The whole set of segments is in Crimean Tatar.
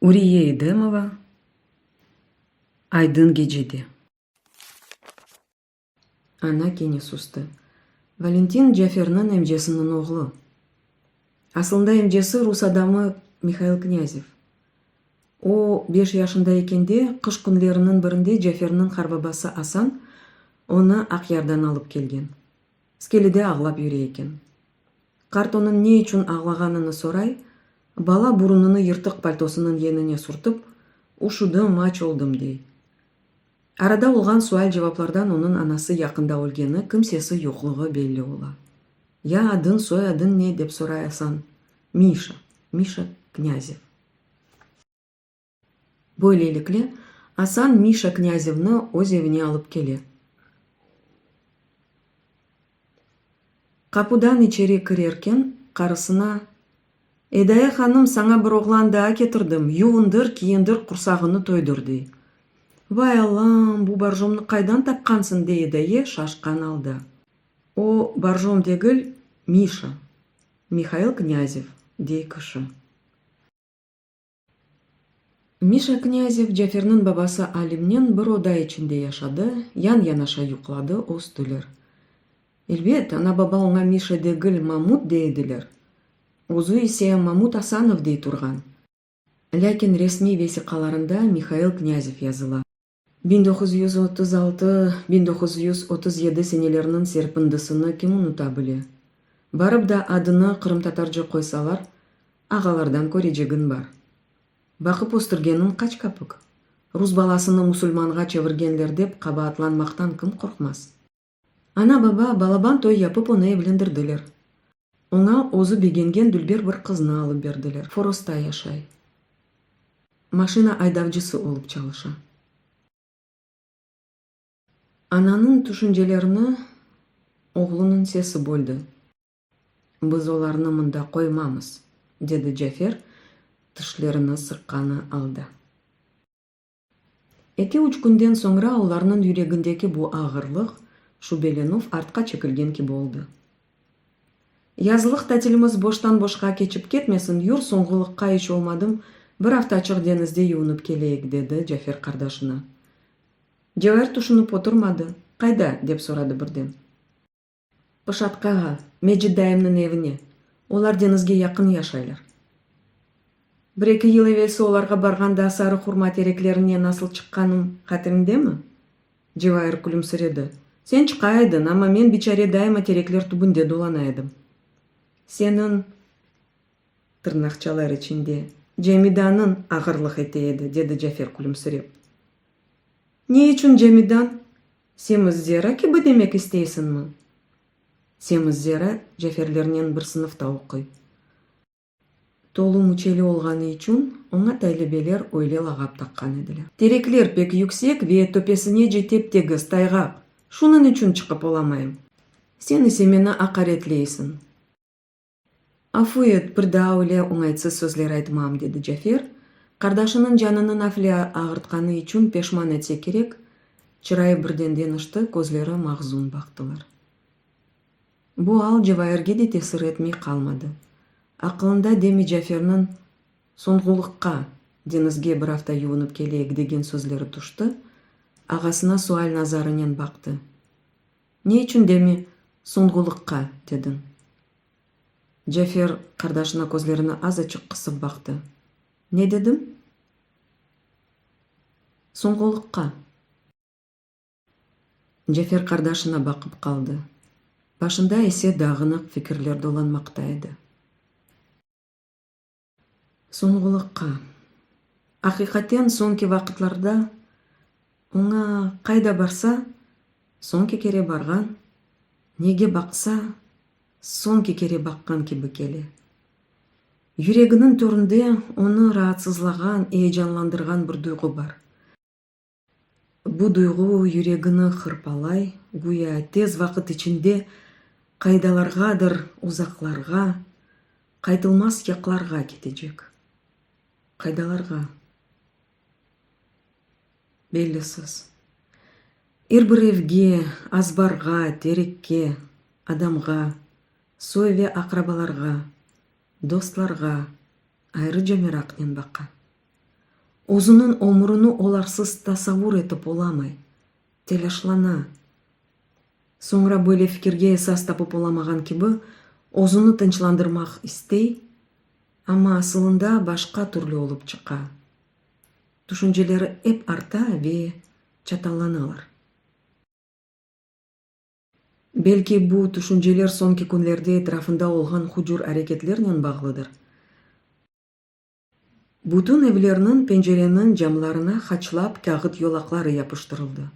Uriye Edemova Aydın gecede. Ana kene sustı. Valentin Caferniñ emcesiniñ oğlu. Aslında emcesi rus adamı Mihail Knâzev. O, beş yaşında ekende, qış künleriniñ birinde Caferniñ qarbabası Asan onı Aqyardan alıp kelgen. Skelede ağlap yüre eken. Qart onıñ ne içün ağlağanını soray, bala burunını yırtıq paltosınıñ yenine sürtip, Üşüdim, aç oldım, dey. Arada olğan sual-cevaplardan onıñ anası yaqında ölgeni, kimsesi yoqluğı belli ola. Ya adıñ, soyadıñ ne? dep soray Asan. Mişa, Mişa Knâzev. Böylelikle, Asan Mişa Knâzevni öz evine alıp kele. Qapudan içeri kirerken, qarısına, Edaye hanım, saña bir oğlan daa ketirdim, yuvundır, kiyindir, qursağını toydur, dey. Vay Allam, bu barjomnı qaydan tapqansıñ, dey Edaye şaşqan alda. O, barjom degil, Mişa, Mihail Knâzev, dey kişi. Mişa Knâzev Caferniñ babası Alimnen bir oda içinde yaşadı, yan-yanaşa yuqladı, östüler. Elbet, ana-baba oña Mişa degil, Mamut dey ediler. Özü ise Mamut Asanov dey turğan. Lâkin resmiy vesiqalarında Mihail Knâzev yazıla. 1936, 1937 senelerniñ serpindisini kim unuta bile? Barıp da adını qırımtatarca qoysalar, ağalardan körecegin bar. Baqıp östürgeniñ qaç kapik? Rus balasını musulmanğa çevirgenler dep qabaatlanmaqtan kim qorqmaz? Ana-baba balaban toy yapıp onı evlendirdiler. Oña özü begengen dülber bir qıznı alıp berdiler. Forosta yaşay. Maşina aydavcısı olıp çalışa. Ananıñ tüşüncelerini oğlunıñ sesi böldi. Biz olarnı mında qoymamız, dedi Cafer tişlerini sıqqanı alda. Eki-üç künden soñra olarnıñ yüregindeki bu ağırlıq, şübelenüv artqa çekilgen kibi oldı. Yazlıq tatilimiz boştan-boşqa keçip ketmesin, yur soñğulıqqa iç olmadım bir aftaçıq deñizde yuvunıp keleyik, dedi Cafer qardaşına. Cevair tüşünip oturmadı, Qayda? dep soradı birden. Pışatqağa, Mecit dayımnıñ evine. Olar deñizge yaqın yaşaylar. Bir-eki yıl evelsi olarğa barğanda sarı hurma tereklerine nasıl çıqqanım hatiriñdemi? Cevair külümsiredi. Sen çıqa ediñ, amma men biçare daima terekler tübünde dolana edim. Seniñ, tırnaqçalar içinde, cemidanıñ ağırlıq ete edi, dedi Cafer külümsirep. Ne içün cemidan? Semiz Zera kibi demek isteysiñmi? Semiz Zera Caferlernen bir sınıfta oquy. Tolu müçeli olğanı içün oña talebeler öyle lağap taqqan ediler. Terekler pek yüksek ve töpesinece tep-tegiz, tayğaq. Şunıñ içün çıqıp olamayım. Sen ise meni aqaretleysiñ. Afu et, bir daa öyle oñaytsız sözler aytmam, dedi Cafer, qardaşınıñ canını nafile ağırtqanı içün peşman etse kerek, çırayı birden deñişti, közleri mahzun baqtılar. Bu al Cevairge de tesir etmey qalmadı. Aqılında demi Caferniñ Soñğulıqqa, deñizge bir afta yuvunıp keleyik degen sözleri tüşti, ağasına sual nazarınen baqtı. Ne içün demi Soñğulıqqa dediñ? Cafer qardaşına közlerini azaçıq qısıp baqtı. Ne dedim? Soñğulıqqa. Cafer qardaşına baqıp qaldı. Başında ise dağınıq fikirler dolanmaqta edi. Soñğulıqqa. Aqiqaten, soñki vaqıtlarda oña qayda barsa, soñki kere barğan, nege baqsa, soñki kere baqqan kibi kele. Yüreginiñ töründe onı raatsızlağan, eyecanlandırğan bir duyğu bar. Bu duyğu yüregini hırpalay, güya tez vaqıt içinde qaydalarğadır uzaqlarğa, qaytılmaz yaqlarğa ketecek. Qaydalarğa? Bellisiz. Er bir evge, azbarğa, terekke, adamğa, soy ve aqrabalarğa, dostlarğa ayrıca meraqnen baqa. Özüniñ ömrüni olarsız tasavur etip olamay, telâşlana. Soñra böyle fikirge esas tapıp olamağan kibi, özüni tınçlandırmaq istey, amma asılında başqa türlü olıp çıqa. Tüşünceleri ep arta ve çatallanalar. Belki bu tüşünceler soñki künlerde etrafında olğan hucur areketlernen bağlıdır. Bütün evlerniñ pencereniñ camlarına haçlap kâğıt yolaqları yapıştırıldı.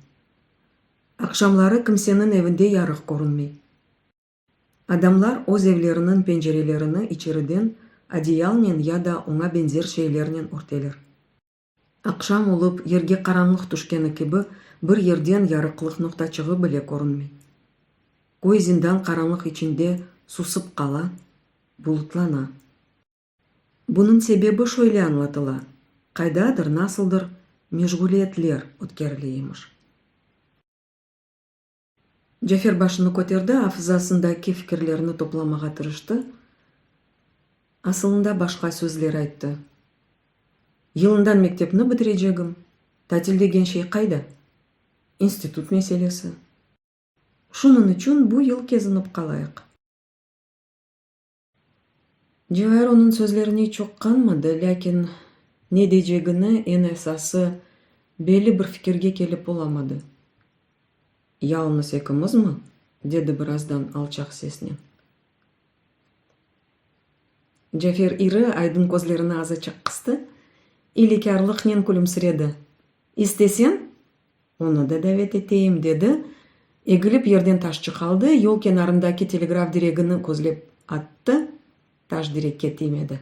Aqşamları kimseniñ evinde yarıq körünmey. Adamlar öz evleriniñ pencerelerini içeriden adeyalnen ya da oña beñzer şeylernen örteler. Aqşam olıp, yerge qaranlıq tüşkeni kibi, bir yerden yarıqlıq noqtaçığı bile körünmey. Köy zindan qaranlıq içinde susıp qala, bulutlana. Bunıñ sebebi şöyle añlatıla, qaydadır, nasıldır meşğuliyetler ötkerile emiş. Cafer başını köterdi, afızasındaki fikirlerini toplamağa tırıştı. Asılında başqa sözler ayttı. Yılından mektepni bitirecegim, tatil degen şey qayda? İnstitut meselesi. Şunıñ içün bu yıl kezinip qalayıq. Cevair onıñ sözlerine çoq qanmadı, lâkin ne deycegini, eñ esası, belli bir fikirge kelip olamadı. Yalıñız ekimizmi? dedi birazdan alçaq sesnen. Cafer iri, aydın közlerini azaçıq qıstı, iylekârlıqnen külümsiredi. İsteseñ, onı da davet eteyim, dedi, egilip yerden taşçıq aldı, yol kenarındaki telegraf diregini közlep attı, taş direkke tiymedi.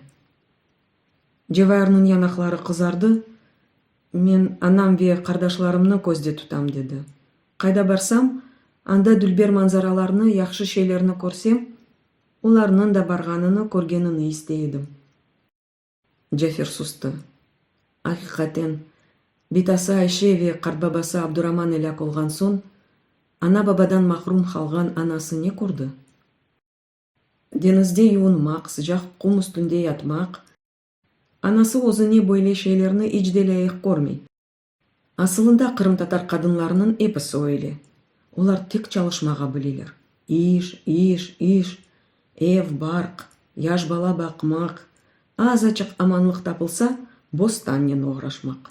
Cevairniñ yanaqları qızardı, Men anam ve qardaşlarımnı közde tutam, dedi. Qayda barsam, anda dülber manzaralarnı, yahşı şeylerni körsem, olarnıñ da barğanını, körgenini istey edim. Cafer sustı. Aqiqaten, bitası Ayşe ve qartbabası Abduraman elâk olğan soñ, ana-babadan mahrum qalğan anası ne kördi? Deñizde yuvunmaq, sıcaq qum üstünde yatmaq. Anası özüne böyle şeylerni iç de lâyıq körmey. Asılında qırımtatar qadınlarınıñ episi öyle. Olar tek çalışmağa bileler. İş, iş, iş. Ev, barq, yaş bala baqmaq, azaçıq amanlıq tapılsa, bostannen oğraşmaq.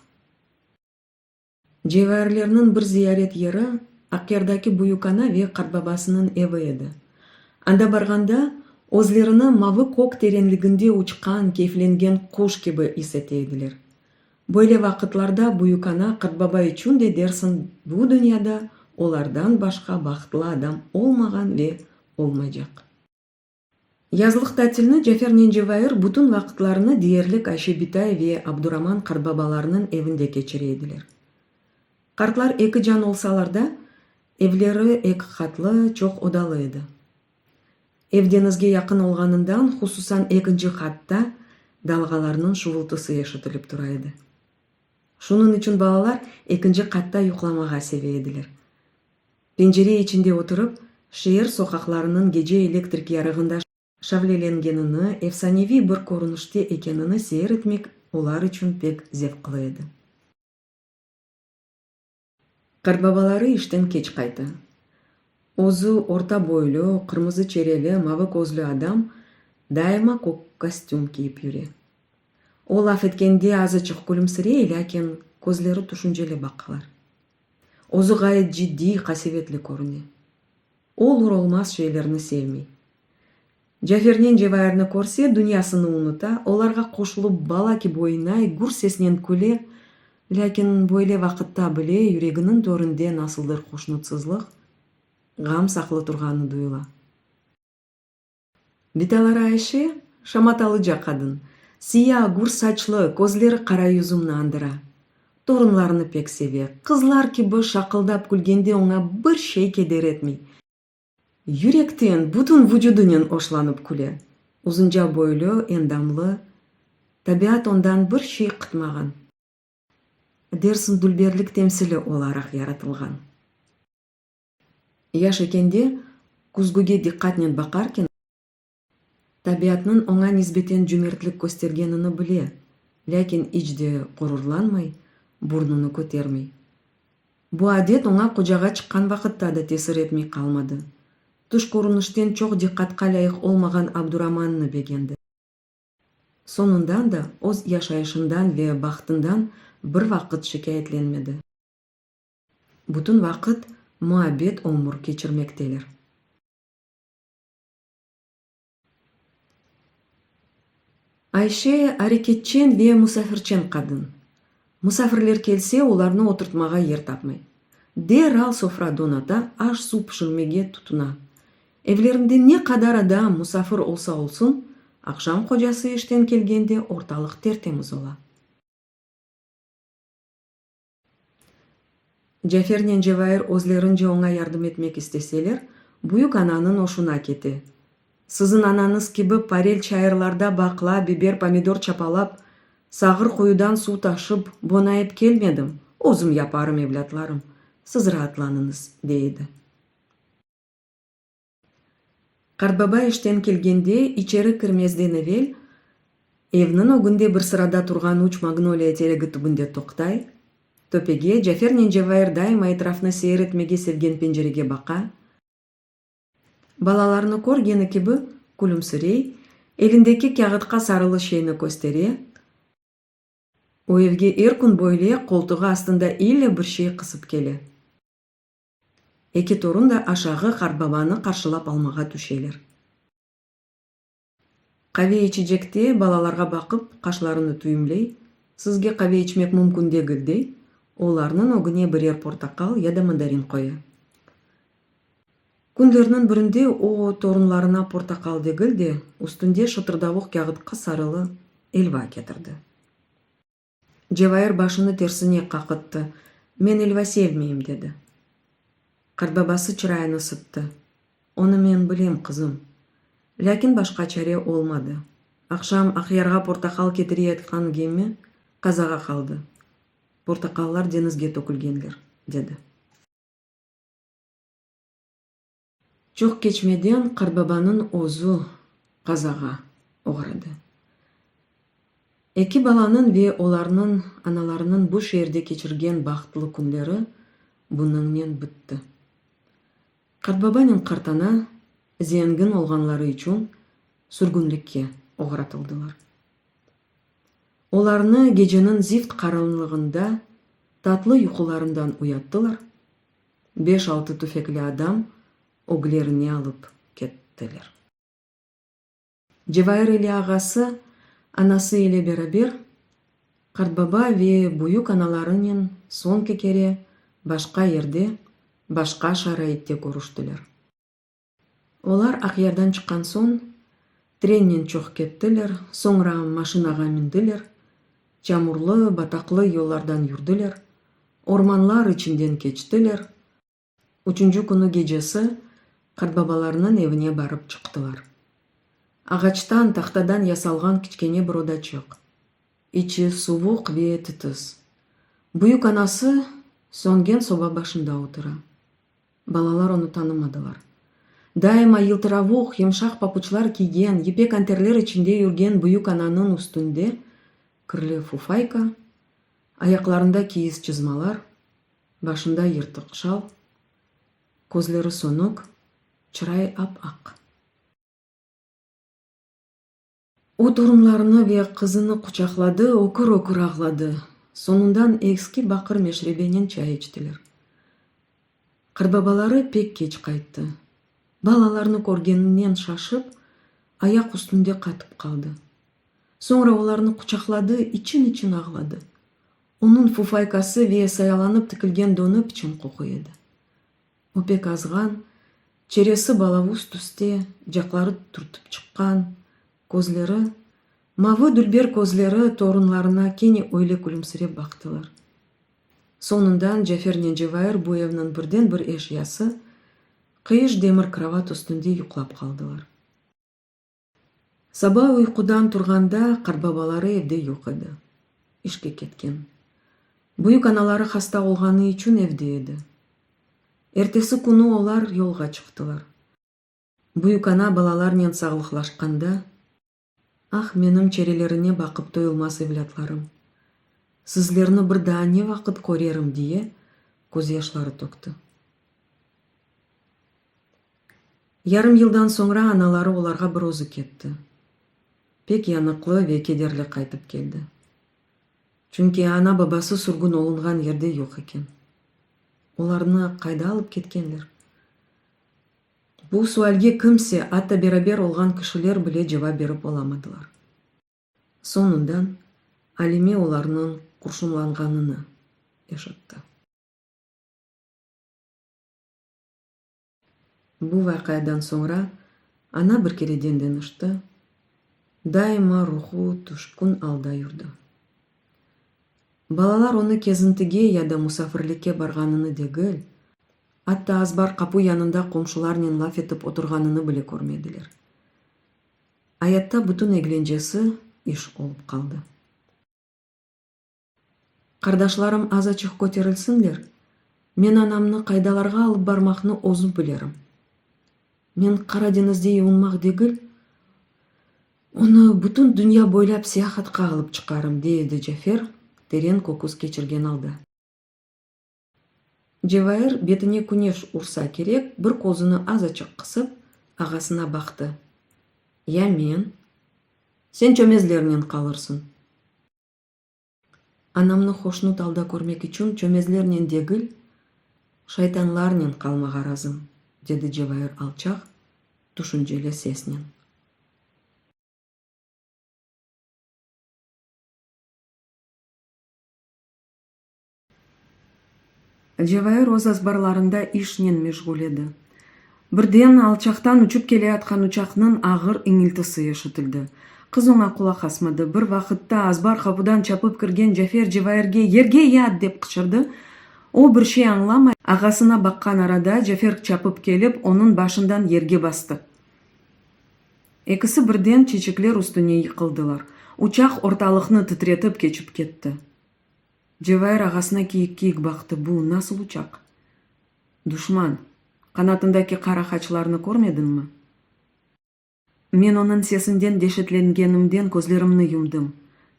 Cevairlerniñ bir ziyaret yeri Aqyardaki büyükana ve qartbabasınıñ evi edi. Anda barğanda, özlerini mavı kök terenliginde uçqan, keyflengen quş kibi is ete ediler. Böyle vaqıtlarda büyükana, qartbaba içün de dersiñ bu dünyada olardan başqa bahtlı adam olmağan ve olmaycaq. Yazlıq tatilni Cafernen Cevair bütün vaqıtlarını deyerlik Ayşe bitay ve Abduraman qartbabalarınıñ evinde keçire ediler. Qartlar eki can olsalar da, evleri eki qatlı, çoq odalı edi. Ev deñizge yaqın olğanından, hususan ekinci qatta dalğalarnıñ şuvultısı eşitilip tura edi. Şunıñ içün balalar ekinci qatta yuqlamağa seve ediler. Pencere içinde oturıp, şeer soqaqlarınıñ gece elektrik yarığında şavlelengenini, efsaneviy bir körünişte ekenini seyir etmek olar içün pek zevqlı edi. Qartbabaları işten keç qayta. Özü orta boylu, qırmızı çereli, mavı közlü adam, daima kök kostüm kiyip yüre. O laf etkende azaçıq külümsirey, lâkin közleri tüşünceli baqalar. Özü ğayet ciddiy, qasevetli körüne. Olur-olmaz şeylerni sevmey. Cafernen Cevairni körse, dünyasını unuta, olarğa qoşulıp bala kibi oynay, gür sesnen küle, lâkin böyle vaqıtta bile yüreginiñ töründe nasıldır hoşnutsızlıq, ğam saqlı turğanı duyula. Bitaları Ayşe, şamatalıca qadın, siya, gür saçlı, közleri qara yüzümni añdıra. Torunlarını pek seve, qızlar kibi şaqıldap külgende oña bir şey keder etmey. Yürekten, bütün vucudınen oşlanıp küle. Uzunca boylu, endamlı, tabiat ondan bir şey qıtmağan. Dersiñ dülberlik temsili olaraq yaratılğan. Yaş ekende küzgüge diqqatnen baqarken, tabiatnıñ oña nisbeten cümertlik köstergenini bile. Lâkin iç de ğururlanmay, burnunı kötermey. Bu adet oña qocağa çıqqan vaqıtta da tesir etmey qalmadı. Tış körünişten çoq diqqatqa lâyıq olmağan Abduramannı begendi. Soñundan da öz yaşayışından ve bahtından bir vaqıt şikâyetlenmedi. Bütün vaqıt muabbet ömür keçirmekteler. Ayşe areketçen ve musafirçen qadın. Musafirler kelse, olarnı oturtmağa yer tapmay. Deral sofra donata, aş-suv pişirmege tutuna. Evlerinde ne qadar adam, musafir olsa olsun, aqşam qocası işten kelgende ortalıq ter-temiz ola. Cafernen Cevair özlerince oña yardım etmek isteseler, büyük ananıñ oşuna kete. Siziñ anañız kibi parel çayırlarda baqla, biber, pomidor çapalap, sağır quyudan suv taşıp, bonayıp kelmedim, özüm yaparım, evlâtlarım, siz raatlanıñız, dey edi. Qartbaba işten kelgende, içeri kirmezden evel, evniñ ögünde bir sırada turğan üç magnoliya teregi tübünde toqtay, töpege, Cafernen Cevair daima etrafnı seyir etmege sevgen pencerege baqa, balalarnı körgeni kibi, külümsirey, elindeki kâğıtqa sarılı şeyni köstere, o evge er kün böyle, qoltuğı astında ille bir şey qısıp kele. Eki torun da aşağı qartbabanı qarşılap almağa tüşeler. Qave içecekte balalarğa baqıp, qaşlarını tüyümley, Sizge qave içmek mümkün degil, dey, olarnıñ ögüne birer portaqal ya da mandarin qoya. Künlerniñ birinde o, torunlarına portaqal degil de, üstünde şıtırdavuq kâğıtqa sarılı elva ketirdi. Cevair başını tersine qaqıttı, Men elva sevmeyim, dedi. Qartbabası çırayını sıttı. Onı men bilem, qızım. Lâkin başqa çare olmadı. Aqşam Aqyarğa portaqal ketireyatqan gemi qazağa qaldı. Portaqallar deñizge tökülgenler, dedi. Çoq keçmeden qartbabanıñ özü qazağa oğradı. Eki balanıñ ve olarnıñ analarınıñ bu şeerde keçirgen bahtlı künleri bunıñnen bitti. Qartbabanen qartana zengin olğanları içün sürgünlikke oğratıldılar. Olarnı geceniñ zift qaranlığında tatlı yuqularından uyattılar, Beş-altı tüfekli adam öglerine alıp kettiler. Cevair ile ağası, anası ile beraber qartbaba ve büyük analarınen soñki kere başqa yerde, başqa şaraitte körüştiler. Olar Aqyardan çıqqan soñ, trennen çoq kettiler, soñra maşinağa mindiler, çamurlı, bataqlı yollardan yürdiler, ormanlar içinden keçtiler, üçünci künü gecesi qartbabalarınıñ evine barıp çıqtılar. Ağaçtan, tahtadan yasalğan kiçkene bir odaçıq. İçi suvuq ve titiz. Büyük anası söngen soba başında otura. Balalar onı tanımadılar. Daima yıltıravuq, yımşaq papuçlar kiygen, yipek anterler içinde yürgen büyük ananıñ üstünde kirli fufayka, ayaqlarında kiyiz çızmalar, başında yırtıq şal, közleri sönük, çırayı ap-aq. O torunlarını ve qızını quçaqladı, ökür-ökür ağladı. Soñundan eski baqır meşrebenen çay içtiler. Qartbabaları pek keç qayttı. Balalarnı körgeninen şaşıp, ayaq üstünde qatıp qaldı. Soñra olarnı quçaqladı, için-için ağladı. Onıñ fufaykası ve sayalanıp tikilgen donu piçen qoquy edi. O pek azğan, çeresi balavuz tüste, caqları türtip çıqqan, közleri, mavı dülber közleri torunlarına kene öyle külümsirep baqtılar. Soñundan Cafernen Cevair bu evniñ birden-bir eşyası, qıyış demir krovat üstünde yuqlap qaldılar. Saba uyqudan turğanda qartbabaları evde yoq edi. İşke ketken. Büyük anaları hasta olğanı içün evde edi. Ertesi künü olar yolğa çıqtılar. Büyük ana balalarnen sağlıqlaşqanda. Ah, menim çerelerine baqıp toyulmaz evlâtlarım! Sizlerni bir daa ne vaqıt körerim, diye közyaşları tökti. Yarım yıldan soñra anaları olarğa bir özü ketti. Pek yanıqlı ve kederli qaytıp keldi. Çünki ana-babası sürgün olunğan yerde yoq eken. Olarnı qayda alıp ketkenler? Bu sualge kimse, atta beraber olğan kişiler bile cevap berip olamadılar. Soñundan Alime olarnıñ qurşunlanğanını eşitti. Bu vaqiadan soñra ana bir kereden deñişti, daima ruhu tüşkün alda yurdi. Balalar onı kezintige ya da musafirlikke barğanını degil, atta azbar qapu yanında qomşularnen laf etip oturğanını bile körmediler. Ayatta bütün eglencesi iş olıp qaldı. Qardaşlarım azaçıq köterilsinler, men anamnı qaydalarğa alıp barmaqnı özüm bilerim. Men Qara deñizde yuvunmaq degil, onı bütün dünya boylap seyahatqa alıp çıqarım, dey edi Cafer teren köküs keçirgen alda. Cevair betine küneş ursa kerek, bir közüni azaçıq qısıp, ağasına baqtı. Ya men? Sen çömezlernen qalırsıñ. Anamnı hoşnut alda körmek içün çömezlernen degil, şaytanlarnen qalmağa razım, dedi Cevair alçaq, tüşünceli sesnen. Cevair öz azbarlarında işnen meşğul edi. Birden alçaqtan uçıp keleyatqan uçaqnıñ ağır iñiltisi eşitildi. Qız oña qulaq asmadı. Bir vaqıtta azbar qapudan çapıp kirgen Cafer Cevairge, Yerge yat! dep qıçırdı. O, bir şey añlamay, ağasına baqqan arada Cafer çapıp kelip, onıñ başından yerge bastı. Ekisi birden çeçekler üstüne yıqıldılar. Uçaq ortalıqnı titretip keçip ketti. Cevair ağasına kiyik-kiyik baqtı, bu nasıl uçaq? Duşman, qanatındaki qara haçlarnı körmediñmi? Men onıñ sesinden deşetlengenimden közlerimni yumdım,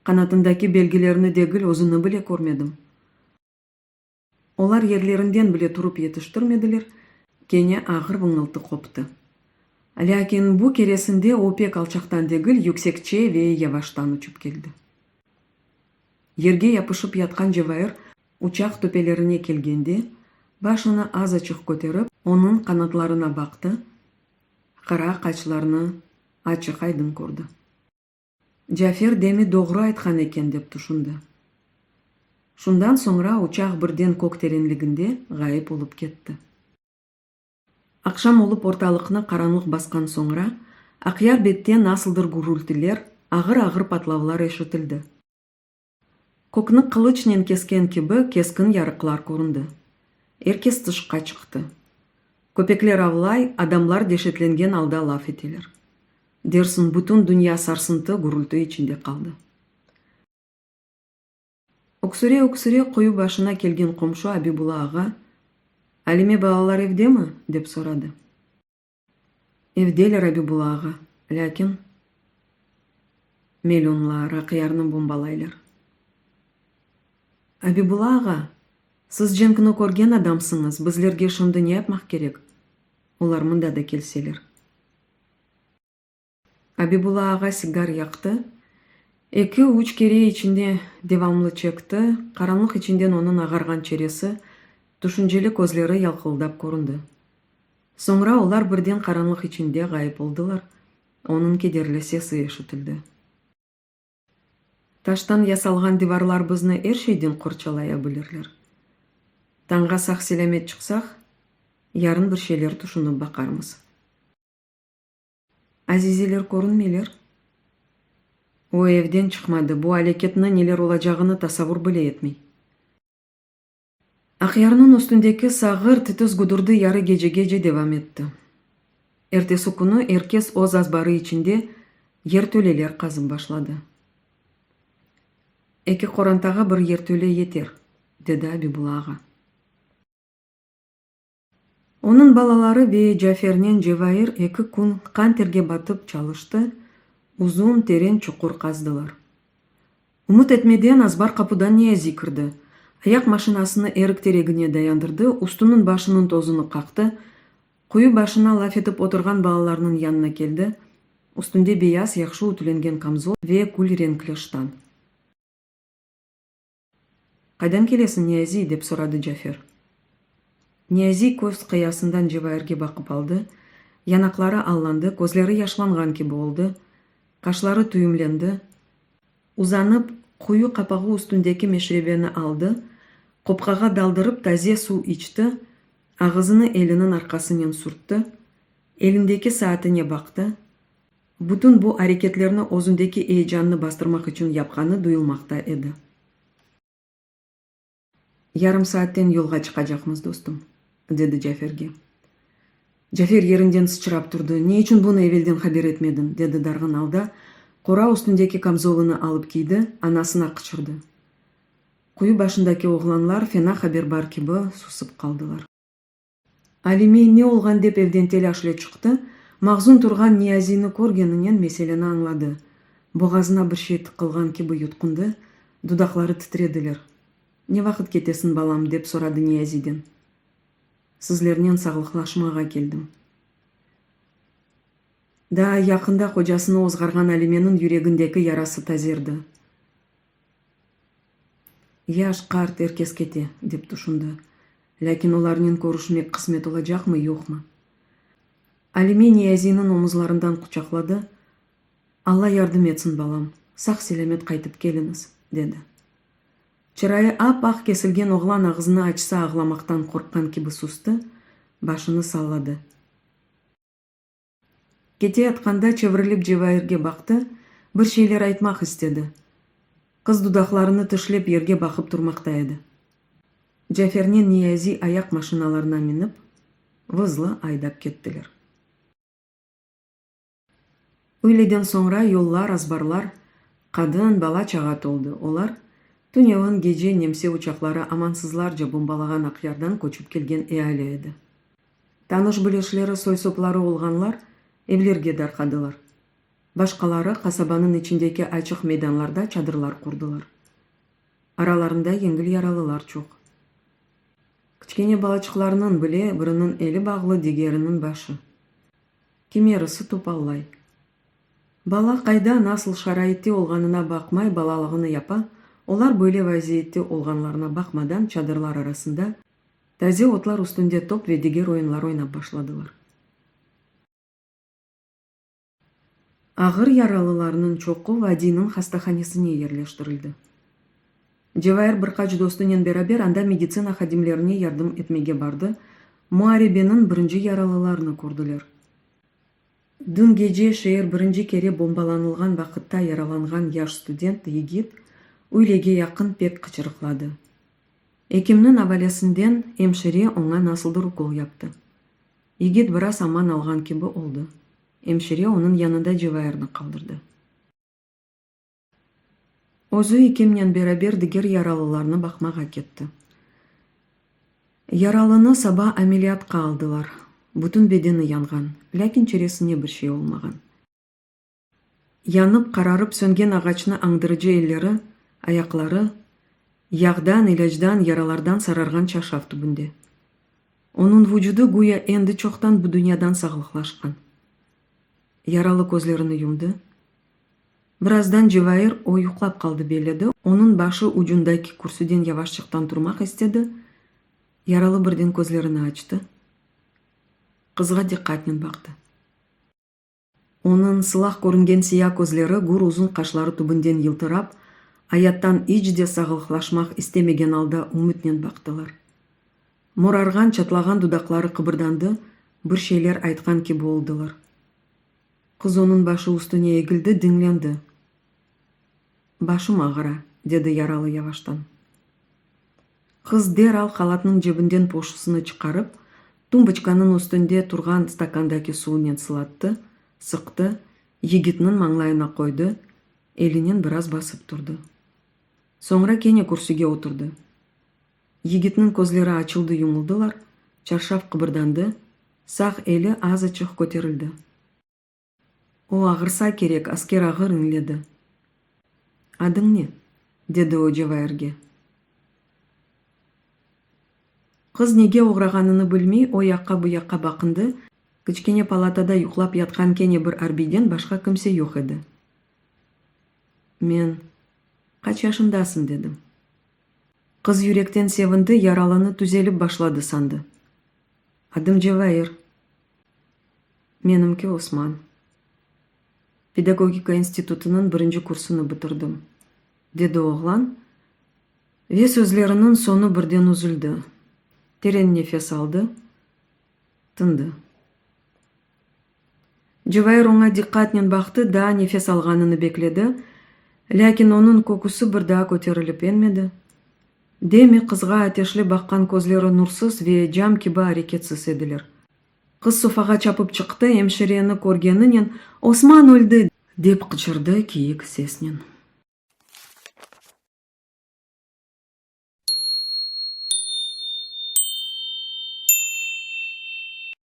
qanatındaki belgilerni degil, özüni bile körmedim. Olar yerlerinden bile turıp yetiştirmediler, kene ağır vıñıltı qoptı. Lâkin bu keresinde o pek alçaqtan degil, yüksekçe ve yavaştan uçıp keldi. Yerge yapışıp yatqan Cevair uçaq töpelerine kelgende, başını azaçıq köterip, onıñ qanatlarına baqtı, qara qaçlarnı açıq-aydın kördi. Cafer demi doğru aytqan eken, dep tüşündi. Şundan soñra uçaq birden kök terenliginde ğayıp olıp ketti. Aqşam olıp ortalıqnı qaranlıq basqan soñra, Aqyar bette nasıldır gürültiler, ağır-ağır patlavlar eşitildi. Kökni qılıçnen kesken kibi keskin yarıqlar köründi. Er kes tışqa çıqtı. Köpekler avlay, adamlar deşetlengen alda laf eteler. Dersiñ bütün dünya sarsıntı, gürülti içinde qaldı. Öksüre-öksüre quyu başına kelgen qomşu Abibulla ağa, Alime balalar evdemi? dep soradı. Evdeler, Abibulla ağa, lâkin melunlar Aqyarnı bombalaylar. Abibulla ağa, siz cenkni körgen adamsıñız, bizlerge şimdi ne yapmaq kerek, olar mında da kelseler? Abibulla ağa sigar yaqtı, eki-üç kere içine devamlı çekti, qaranlıq içinden onıñ ağarğan çeresi, tüşünceli közleri yalqıldap köründi. Soñra olar birden qaranlıq içinde ğayıp oldılar, onıñ kederli sesi eşitildi. Taştan yasalğan divarlar bizni er şeyden qorçalaya bilirler. Tañğa sağ-selâmet çıqsaq, yarın bir şeyler tüşünip baqarmız. Azizeler körünmeyler. O, evden çıqmadı, bu aleketni neler olacağını tasavur bile etmey. Aqyarnıñ üstündeki sağır, titiz güdürdi yarı gecegece devam etti. Ertesi künü er kes öz azbarı içinde yertöleler qazıp başladı. Eki qorantağa bir yertöle yeter, dedi Abibulla ağa. Onıñ balaları ve Cafernen Cevair eki kün qan terge batıp çalıştı. Uzun, teren çuqur qazdılar. Ümüt etmeden azbar qapudan Niyaziy kirdi. Ayaq maşinasını erik teregine dayandırdı, üstüniñ başınıñ tozunı qaqtı, quyu başına laf etip oturğan balalarnıñ yanına keldi, üstünde beyaz, yahşı ütülengen kamzol ve kül renkli ştan. Qaydan kelesiñ, Niyaziy? dep soradı Cafer. Niyaziy köz qıyasından Cevairge baqıp aldı, yanaqları allandı, közleri yaşlanğan kibi oldı, qaşları tüyümlendi, uzanıp, quyu qapağı üstündeki meşrebeni aldı, qopqağa daldırıp taze suv içti, ağızını eliniñ arqasınen sürtti, elindeki saatine baqtı, Bütün bu areketlerni özündeki eyecannı bastırmaq içün yapqanı duyulmaqta edi. Yarım saatten yolğa çıqacaqmız, dostum, dedi Caferge. Cafer yerinden sıçrap turdı. Ne içün bunı evelden haber etmediñ? dedi darğın alda, qora üstündeki kamzolını alıp kiydi, anasına qıçırdı. Quyu başındaki oğlanlar fena haber bar kibi susıp qaldılar. Alime ne olğan dep evden telâşle çıqtı, mahzun turğan Niyaziyni körgeninen meseleni añladı. Boğazına bir şey tıqılğan kibi yutqundı, dudaqları titrediler. Ne vaqıt ketesiñ, balam? dep soradı Niyaziyden. Sizlernen sağlıqlaşmağa keldim. Daa yaqında qocasını ozğarğan Alimeniñ yüregindeki yarası tazerdi. Yaş, qart, er kes kete, dep tüşündi. Lâkin olarnen körüşmek qısmet olacaqmı, yoqmı? Alime Niyaziyniñ omuzlarından quçaqladı, Alla yardım etsin, balam, sağ-selâmet qaytıp keliñiz, dedi. Çırayı ap-aq kesilgen oğlan ağzını açsa ağlamaqtan qorqqan kibi sustı, başını salladı. Keteyatqanda çevirilip Cevairge baqtı, bir şeyler aytmaq istedi. Qız dudaqlarını tişlep yerge baqıp turmaqta edi. Cafernen Niyaziy ayaq maşinalarına minip, vızlı aydap kettiler. Üyleden soñra yollar, azbarlar qadın, bala-çağa toldı, olar, tünevin gece nemse uçaqları amansızlarca bombalağan Aqyardan köçip kelgen eali edi. Tanış-bilişleri, soy-sopları olğanlar evlerge darqadılar. Başqaları qasabanıñ içindeki açıq meydanlarda çadırlar qurdılar. Aralarında yengil yaralılar çoq. Kiçkene balaçıqlarnıñ bile biriniñ eli bağlı, digeriniñ başı. Kimerisi topallay. Bala qayda, nasıl şaraitte olğanına baqmay balalığını yapa, olar böyle vaziyette olğanlarına baqmadan çadırlar arasında, Taze otlar üstünde top ve diger oyunlar oynap başladılar. Ağır yaralılarnıñ çoqu vadiyniñ hastahanesine yerleştirildi. Cevair bir qaç dostunen beraber anda meditsina hadimlerine yardım etmege bardı, muarebeniñ birinci yaralılarını kördiler. Dün gece şeer birinci kere bombalanılğan vaqıtta yaralanğan yaş student yigit üylege yaqın pek qıçırıqladı. Ekimniñ avalesinden emşire oña nasıldır ukol yaptı. Yigit biraz aman alğan kibi oldı. Emşire onıñ yanında Cevairni qaldırdı. Özü ekimnen beraber diger yaralılarnı baqmağa ketti. Yaralını saba ameliyatqa aldılar. Bütün bedeni yanğan, lâkin çeresine bir şey olmağan. Yanıp, qararıp söngen ağaçnı añdırıcı elleri, ayaqları, yağdan, ilâcdan, yaralardan sararğan çarşaf tübünde. Onıñ vucudı güya endi çoqtan bu dünyadan sağlıqlaşqan. Yaralı közlerini yumdı. Birazdan Cevair o yuqlap qaldı belledi, onıñ başı ucundaki kürsüden yavaşçıqtan turmaq istedi, yaralı birden közlerini açtı, qızğa diqqatnen baqtı. Onıñ sılaq körüngen siya közleri gür uzun qaşları tübünden yıltırap, ayattan iç de sağlıqlaşmaq istemegen alda ümütnen baqtılar. Morarğan, çatlağan dudaqları qıbırdandı, bir şeyler aytqan kibi oldılar. Qız onıñ başı üstüne egildi, diñlendi. Başım ağıra, dedi yaralı yavaştan. Qız deral halatnıñ cebinden poşusını çıqarıp, tumboçkanıñ üstünde turğan stakandaki suvnen sılattı, sıqtı, yigitniñ mañlayına qoydı, elinen biraz basıp turdı. Soñra kene kürsüge oturdı. Yigitniñ közleri açıldı-yumuldılar, çarşaf qıbırdandı, sağ eli azaçıq köterildi. O ağırsa kerek, asker ağır iñledi. Adıñ ne? dedi o Cevairge. Qız nege oğrağanını bilmey, o yaqqa-bu yaqqa baqındı, kiçkene palatada yuqlap yatqan kene bir arbiyden başqa kimse yoq edi. Men, Qaç yaşındasıñ? dedim. Qız yürekten sevindi, yaralını tüzelip başladı sandı. Adım Cevair. Menimki Osman. Pedagogika institutınıñ birinci kursunı bitirdim, dedi oğlan ve sözleriniñ soñu birden üzüldi, teren nefes aldı, tındı. Cevair oña diqqatnen baqtı, daa nefes alğanını bekledi, lâkin onıñ köküsi bir daa köterilip enmedi. Demi qızğa ateşli baqqan közleri nursız ve cam kibi areketsiz ediler. Qız sofağa çapıp çıqtı, emşireni körgeninen, Osman öldi! Dep qıçırdı kiyik sesnen.